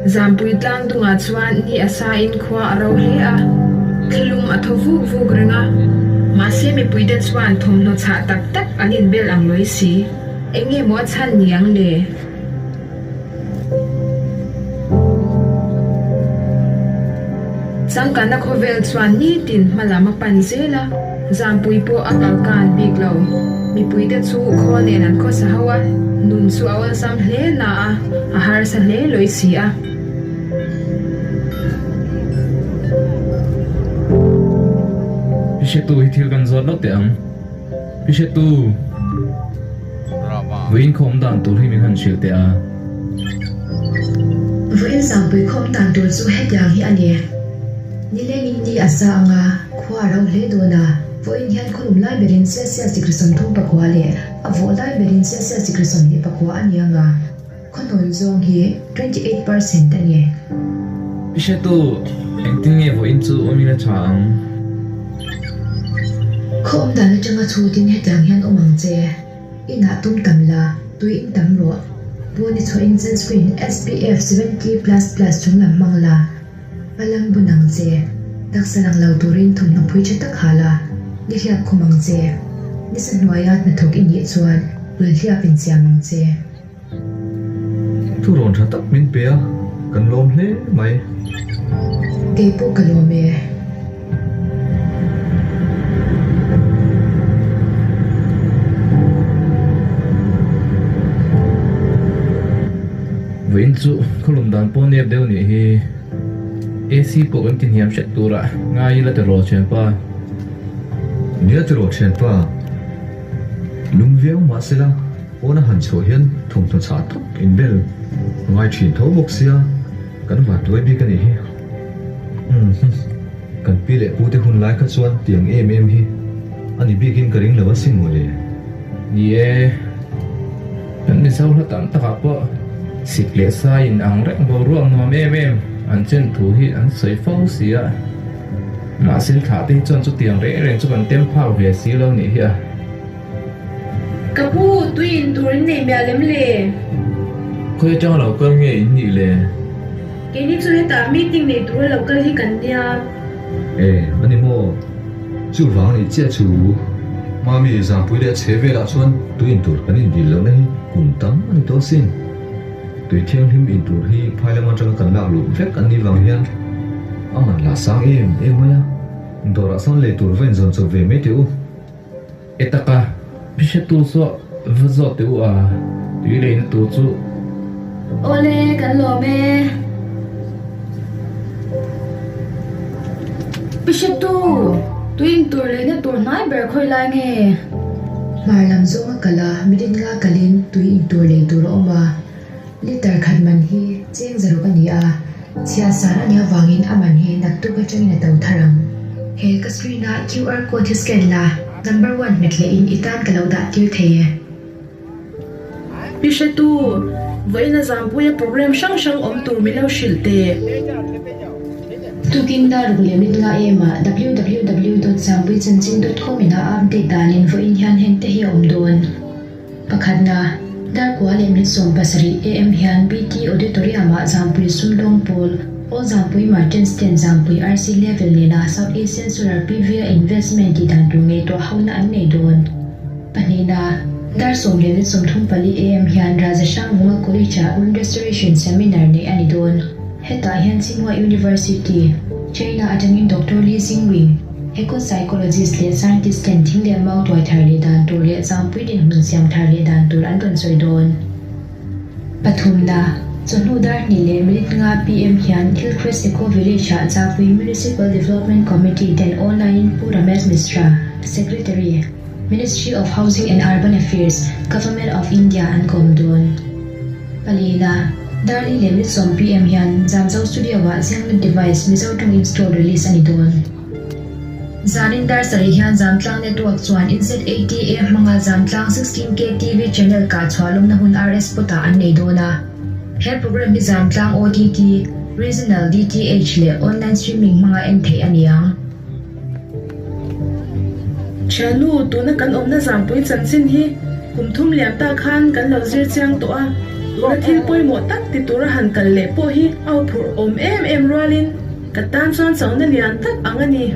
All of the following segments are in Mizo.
Zampui tlang dungah chuan ni a sain khua a ro hle a, thlilum a thaw vuk vuk reng a. Mahse mipuite chuan thawmhnaw chhah tak tak an inbel ang lawi si. Eng nge maw a chhan ni ang le? Changkanna khawvel chuan nitin hma lam a pan zel a, Zampui pawh a kalkan bik lo. Mipuite chu khawl nen an khawsa ho a, nun chu a awlsam hle na a, a harsa hle lawi si a. Pi Hretu hi thil kan zawt lo teh ang. Pi Hretu, vawiin khawm dan tur hi min han hrilh teh a. Vawiin Sangpui khawm dan tur chu hetiang hi a ni. Nilengin ni a sa ang a, khua a ro hle dawn a. Vawiin hian khawlum lai berin Celsius degree 34 leh a vawh lai berin Celsius degree 24 a ni ang a. Khawhnawn zawng hi 28 percent a ni. I hretu, engtin nge vawiin chu awmin a tha ang? Khaw awm dan atanga chhutin hetiang hian awm ang che. Inah tum tam la, tui in tam rawh. Pawn i chhuahin sunscreen SPF 70 plus plus chung lam hmang la. Palang bun ang che. Taksa lang lo turin thawmhnaw phui tha tak ha la, ni hliap khum ang che. Nisa hnuaia hnathawk i nih chuan hul hliap insiam ang che. Thu rawn tha tak min pe a, kan lawm hle mai. Kei pawh ka lawm e. Vawiin chu khawlum dan pawh nep deuh nih hi. AC pawh kan ti hniam hret turah ngai ila tiraw thianpa. Nia tiraw thianpa. Lung viau mahsela pawna han chhuah hian thawmhnaw chhah tak inbel a ngai thin tho bawk sia, kan van tuai bik a nih hi. Umm hum, kan pi leh pute hun lai kha chuan tiang em em hi a ni bikin ka ring lo asin mawle. Ni e, kan Mizo hla tam takah pawh sik leh sai in ang reng boruak nuam em em an chen thu hi an sawi fo si a. Mahse thlah te hi chuan chutiang reng reng chu kan tem phak ve si lo nih hi a. Ka pu, tui in tur in nei miah lem le? Khawi atanga lo kal nge in nih le? Keini chu hetah meeting nei tura lo kal hi kan nia. E, a ni maw? Chuvang nih chiah chu Mami Zangpui leh a chhe velah chuan tui in tur kan indil lohna hi kum tam a ni tawh asin. Tui thianghlim in tur hi phai lam atanga kan lak luh vek an nih vang hian a man lah sang em em mai a, dawrah sawn lei tur va inzawn chawp ve mai teh u. E taka, pi hretu saw va zawh teh u a, tui leina tur chu. Awle, kan lawm e. Pi hretu, tui in tur leina tur hnai ber khawi lai nge? Hmar lam zawnga kal a, minute nga kalin tui in tur lei tur a awm a. Liter khat man hi cheng zaruk a ni a, chhia san a nih avangin a man hi naktuk atangin a to thar ang. He ka screen a QR code hi scan la, number one hmet leh in i tan ka lo dah tir thei e. Pi Hretu, vawiin a Zampuia program hrang hrang awm tur min lo hrilh teh. Tukin dar ruk leh min nga em ah www dot zampuichanchin dot com in a update danin vawiin hian hengte hi a awm dawn. Pakhatna, Darkua leh min 70 am hian BT Auditorium-ah Zampui Sumdawng Pawl, All Zampui Merchants ten Zampui RC Level nena South Asian Solar PV-a investment tih dan tur ngaihtuah hona an nei dawn. Pahnihna, Dar 14 am hian Raja Hrangvunga College-ah Room Restoration Seminar neih a ni dawn. Hetah hian Tsinghua University, China atangin Doctor Li Xingwing, Eco psychologist leh scientist ten thing leh mau tuai thar leh dan tur leh zangpui dinhmun siam thar leh dan tur an rawn sawi dawn. Pathumna, Chawhnu dar hnih leh minute nga PM hian Hillcrest Eco Village ah Zangpui Municipal Development Committee ten online in Pu Ramesh Mishra, Secretary, Ministry of Housing and Urban Affairs, Government of India an kawm dawn. Palina, Dar li leh minute sawm PM hian Zamzo Studio ah Zenglink Device Mizo tawng install release a ni dawn. Zanin dar sarih hian Zamtlang Network chuan InSat-ATA hmanga Zamtlang 16K TV channel kah chhuah lawmna hun RS Pawtah an nei dawn a. He program hi Zamtlang OTT, Regional DTH leh online streaming hmanga en theih a ni ang. Thiannu, tuna kan awmna Zampui chanchin hi kum thum liam ta khan kan lo zir chiang tawh a. Tuna thil pawimawh tak ti tura han kal leh pawh hi a huphurh awm em em rualin ka tan chuan chauhna lian tak ang a ni.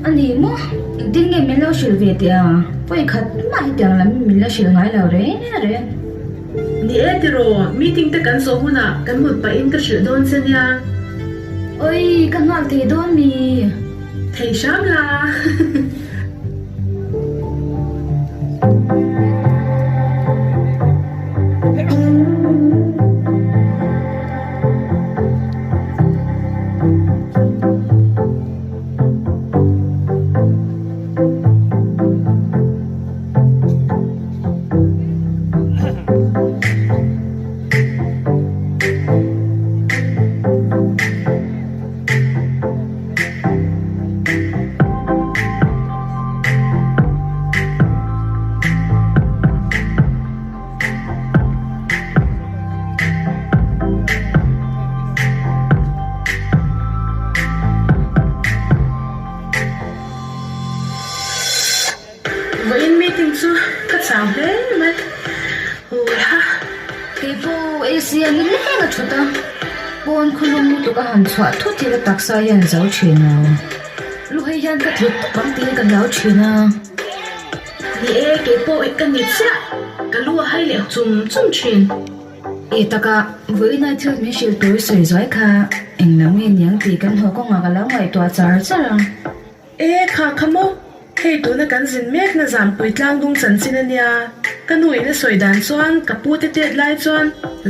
A ni maw? Engtin nge min lo hrilh ve teh a? Pawi khat mah hetiang lam min la hrilh ngai lo reng reng. Ni e tiraw, meeting te kan zawh hunah kan mut pahin ka hrilh dawn che nia. Oi, ka nghak thei dawn mi? Thei hram la. Vawiin meeting chu ka chau hle mai. Hawiha. Keipawh AC a ni leng a thut a, pawn khawlum lutuk a han chhuah thut hi ka taksa hian zo thin lo. Lu hei hian ka tlu tawp ang tiin ka hlau thin a. Ni e, keipawh ka ni chiah, ka lu a hai leh chum chum thin. E taka, vawiin ai thil min hrilh tur sawi zuai kha eng lam nge niang tih kan haw kawngah ka lo ngaihtuah char char a. E kha kha maw, hei tuna kan zin mekna Zampui tlangdung chanchin a nia. Ka nu in a sawi dan chuan ka pu te tet lai chuan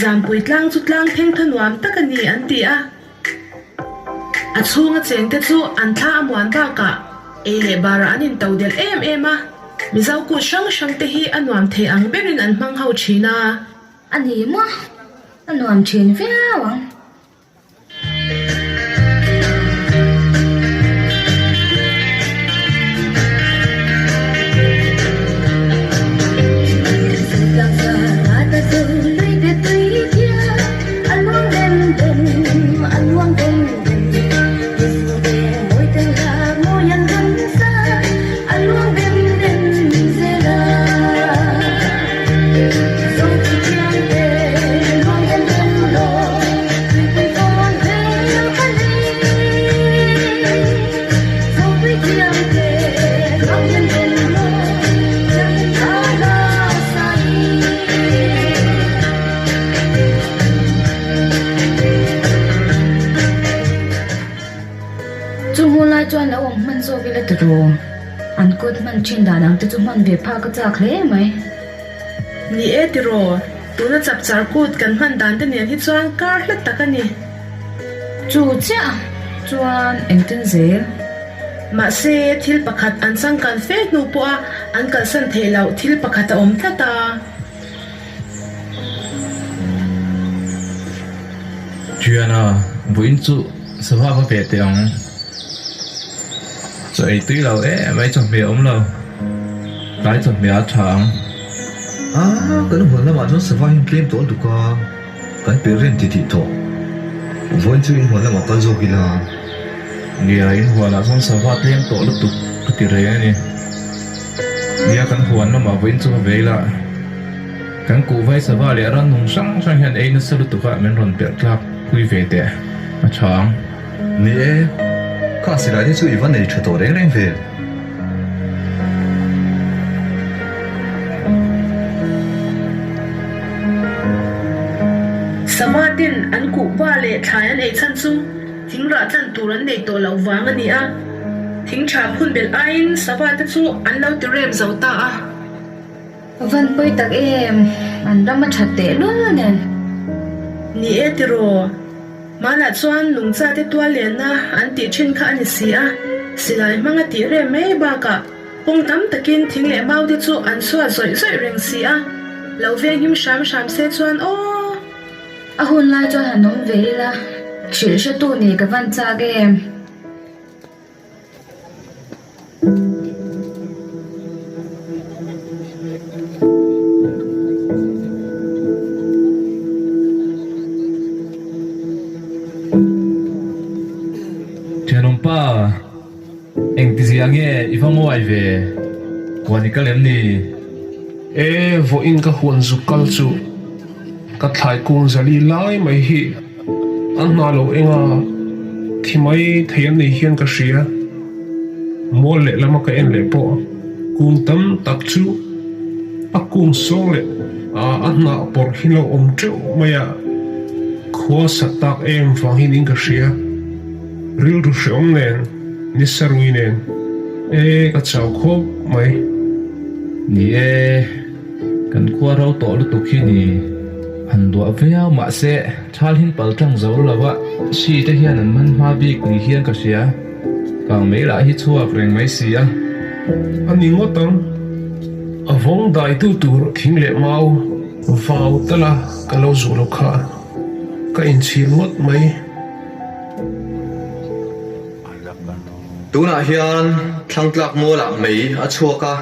Zampui tlang chu tlang theng tha nuam tak a ni an ti a. A chhunga cheng te chu an thla a muan bakah ei leh barah an into delh em em a, Mizo kut hrang hrang te hi a nuam thei ang berin an hmang ho thin a. A ni maw, a nuam thin viau ang. Chu hmun lai chuan lo awm hman zawk ila ti ru. An kut hman thin dan ang te chu hman ve phak a chak hle mai. Ni e tiraw, tuna chapchar kut kan hman dan te nen hi chuan kar hlat tak a ni. Chu chiah chuan engtin zel? Mahse, thil pakhat an changkan fe hnu pawha an kalsan theih loh thil pakhat a awm tlat a. Thiana, vawiin chu sava va ve teh ang. Chaw ei tui lo em mai chawhmeh a awm lo. Tlai chawhmeh a tha ang. A, kan huan lamah chuan sava hi an tlem tawh lutuk a, kan pe rem ti tih tawh. Vawiin chu in huan lamah kal zawk ila. Nia, in huanah chuan sava tlem tawh lutuk ka ti reng a ni. Nia, kan huan lamah vawiin chu va ve ila. Kan kuhvai sava leh rannung hrang hrang hian ei nasa lutuk a, min rawn perh tlak pui ve teh a tha ang. Ni e, kha silai te chu i va nei tha tawh reng reng ve. Sava ten an kuhva leh thlai an ei chhan chu thing rah tlan tur an nei tawh loh vang a ni a, thing tha phun belh aiin sava te chu an lo ti rem zo ta a. Van pawi tak em, an ram a that teh lul nen. Ni e tiraw, Hmanah chuan nungchate tual lenna an tih thin kha a ni si a, silai hmang a tih rem mai bakah kawng tam takin thing leh mau te chu an chhuat zawih zawih reng si a, lo venghim hram hram se chuan aw! A hun lai chuan han awm ve ila, hrilh hretu nih ka van chak em? Thenawmpa, engtizia nge i va nguai ve? Huan i kal em ni? E, vawiin ka huan zuk kal chu. Ka thlai kung zali lai mai hi an hna lo eng a, thi mai thei an nei hian ka hria. Mual leh lama ka en leh pawh kung tam tak chu a kung sawng leh a hnah pawrh hi lo awm teuh mai a, khua sat tak em vang hi niin ka hria. Rilru hreawm nen, ni sarui nen e ka chau khawp mai. Ni e, kan khua ro tawh lutuk hi ni. Han duah viau mahse thal hin pal tlang zo lo a, hri te hian an man hma bik ni hian ka hria. Kang mei lah hi chhuak reng mai si a. A ni ngawt ang, a vawng daitu tur thing leh mau vau tala ka lo zuh lo kha ka inchhir ngawt mai. Tunah hian Thlangtlak Mualah mei a chhuak a,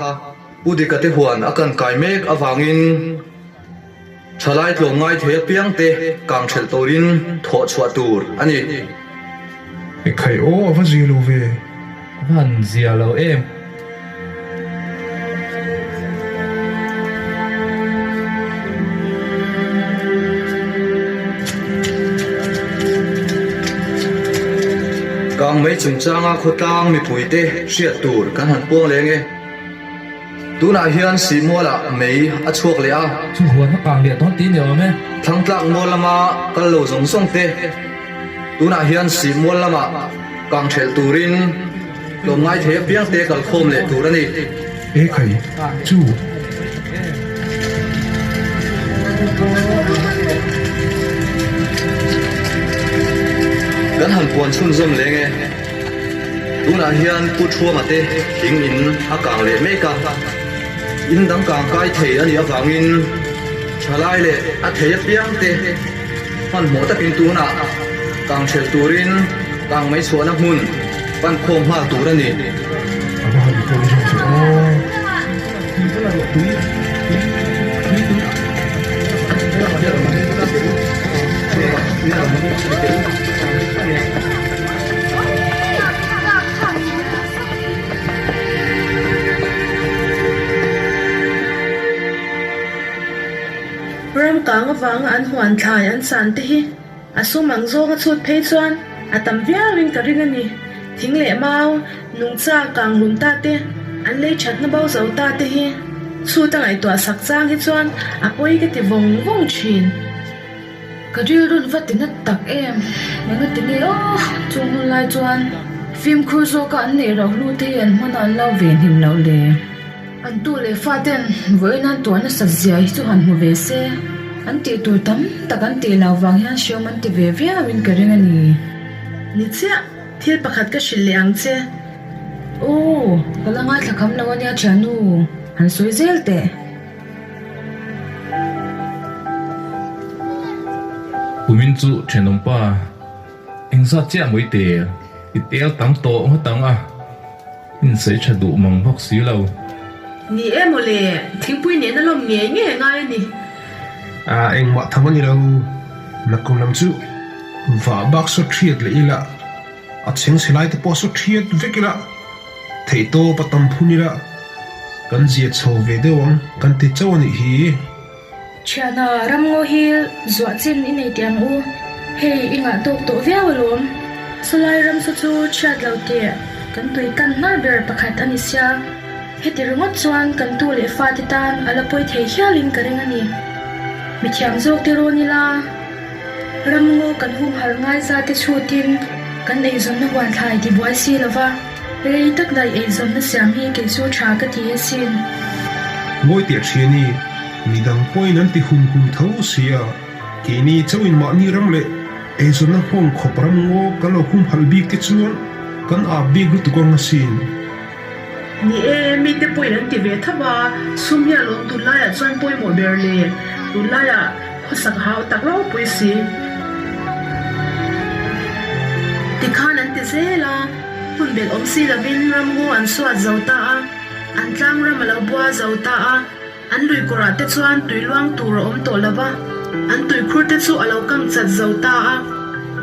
Pu Dika te huan a kan kai mek avangin thalai tlawmngai thei apiangte kang ṭhelh turin thawh chhuah tur a ni. Ekhai aw a va zia lo ve. A va han zia lo em. Kang mei chungchanga khawtlang mipuite hriat tur kan han puang leng e. Tunah hian Sihmualah mei a chhuak leh a. Chu huan a kang leh dawn tih ni awm e. Thangtlak mual lama kal lo zawng zawng te tunah hian Sihmual lamah kang ṭhelh turin tlawmngai thei apiang te kal khawm leh tur a ni. E khai chu. Kan han puan chhunzawm leng e. Tunah hian Pu Thuama te thing in a kang leh mek a, in dang kang kai thei a nih avangin thalai leh a thei apiang te hmanhmawh takin tunah kang ṭhelh turin kang mai chhuahna hmun pan khawm nghal tur a ni. A va han pawi zawk ve aw. Ram kang avanga an huan thlai an san te hi a sum ang zawnga chhut phei chuan a tam viauin ka ring a ni. Thing leh mau, nungcha kang hlum ta te, an lei thatna bo zo ta te hi chhut a ngaihtuah sak chang hi chuan a pawi ka ti vawng vawng thin. Ka rilrun va ti nat tak em? Eng a ti nge aw? Chung hun lai chuan fimkhur zawka an neih rauh hlu te hi an hman a an lo ve hnim loh le. An tu leh fa ten vawiin an tuah nasat zia hi chu han hmu ve se, an tih tur tam tak an tih loh vang hian hreawm an ti ve viau in ka ring a ni. Ni chiah, thil pakhat ka hrilh leh ang che. Aw, ka la ngaithla kham lo a nia thiannu, han sawi zel teh. Kumin chu thenawmpa engzat chiah mawi tel i tel tam tawh ngawt ang a, insawi tha duh mang bawk si lo. Ni e mawle, thingpui nena lawm ngei ngei a ngai a ni. A engmah tham a ni lo, nakkum lam chu vah bak saw thiat leh ila, a chhengchhe lai te pawh saw thiat vek ila. Theihtawp a tam phun ila kan zia chho ve deuh ang kan ti chauh a nih hi. Thiana, ramngaw hi zuah chin i nei teh ang u. Hei i ngah tawk tawh viau alawm. Sawlai ram saw chu chhiat lo teh kan tui tan hnar ber pakhat a ni sia. Heti ringawt chuan kan tu leh fate tan a la pawi thei hialin ka ring a ni. Mithiam zawk te rawn ila. Ramngaw kan humhalh ngaiza te chhutin kan eizawnna huan thlai tibuai si lova, rei tak daih eizawnna siam hi kei chu tha ka ti asin. Ngawi teh thiani, midang pawhin an ti hum hum tho sia, keini chauhin mahni ram leh eizawnna nghawng khawp ramngaw kan lo humhalh bik te chuan kan ap bik lutuk ang asin. Ni e, mite pawhin an ti ve tho a, sum hi a lawm tunlaiah chuan pawimawh ber le, tunlaiah khawsak hau tak ropui si. Tikhan an ti zel a, hun belh awm si lovin ramngaw an suat zo ta a, an tlang ram a lo bua zo ta a. An lui kawrah te chuan tui luang tur a awm tawh lo va, an tuikhur te chu a lo kang chat zo ta a.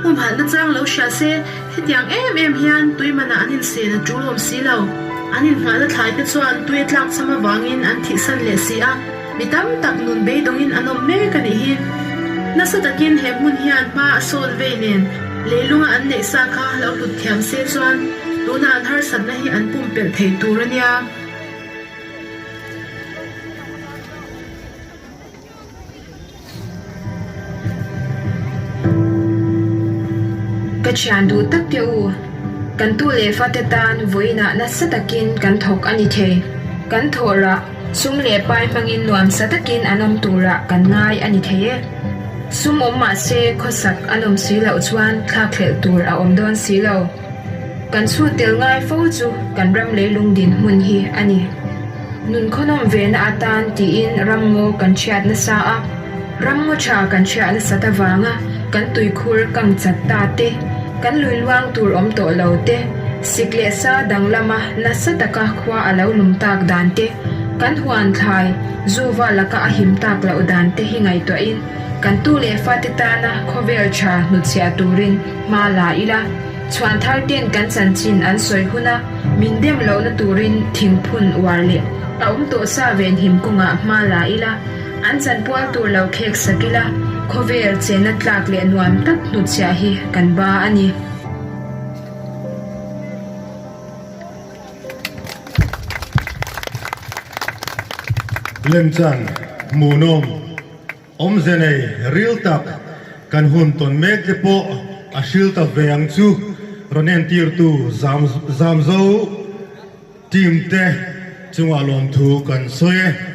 Humhalhna chang lo hria se, hetiang em em hian tui manah an insen a tul awm si lo. An inngahna thlai te chuan tui a tlak cham avangin an thihsan leh si a, mi tam tak nun beidawngin an awm mek a nih hi. Nasa takin he hmun hian hma a sawn vei nen leilunga an neih sa kha lo hlut thiam se chuan tuna an harsatna hi an pumpelh thei tur a nia. Ka thian duh tak te u, kan tu leh fate tan vawiinah nasa takin kan thawk a ni thei. Kan thawh rah, sum leh pai hmangin nuamsa takin an awm turah kan ngai a ni thei e. Sum awm mah se khawsak an awm si loh chuan thlakhlelh tur a awm dawn si lo. Kan chhut tel ngai fo chu kan ram leilung dinhmun hi a ni. Nun khawnawm vena atan tiin ramngaw kan chhiat nasa a, ramngaw tha kan chhiah nasat avanga kan tuikhur kang chat ta te, kan lui luang tur awm tawh lo te, sik leh sa danglama nasa taka khua a lo lum tak dan te, kan huan thlai zuva laka a him tak loh dan te hi ngaihtuahin kan tu leh fate tana khawvel tha hnutchhiah turin hma la ila. Chhuan thar ten kan chanchin an sawi hun a, min dem lohna turin thingphun uar leh a awm tawh sa venhim kawngah hma la ila, an chanpual tur lo khek sak ila, khawvel chenna tlak leh nuam tak hnutchhiah hi kan ba a ni. Lemchan hmuhnawm. Awmze nei ril tak kan hun tawn mek te pawh a hril ta ve ang chu rawn entirtu Zamzo team te chungah lawmthu kan sawi e.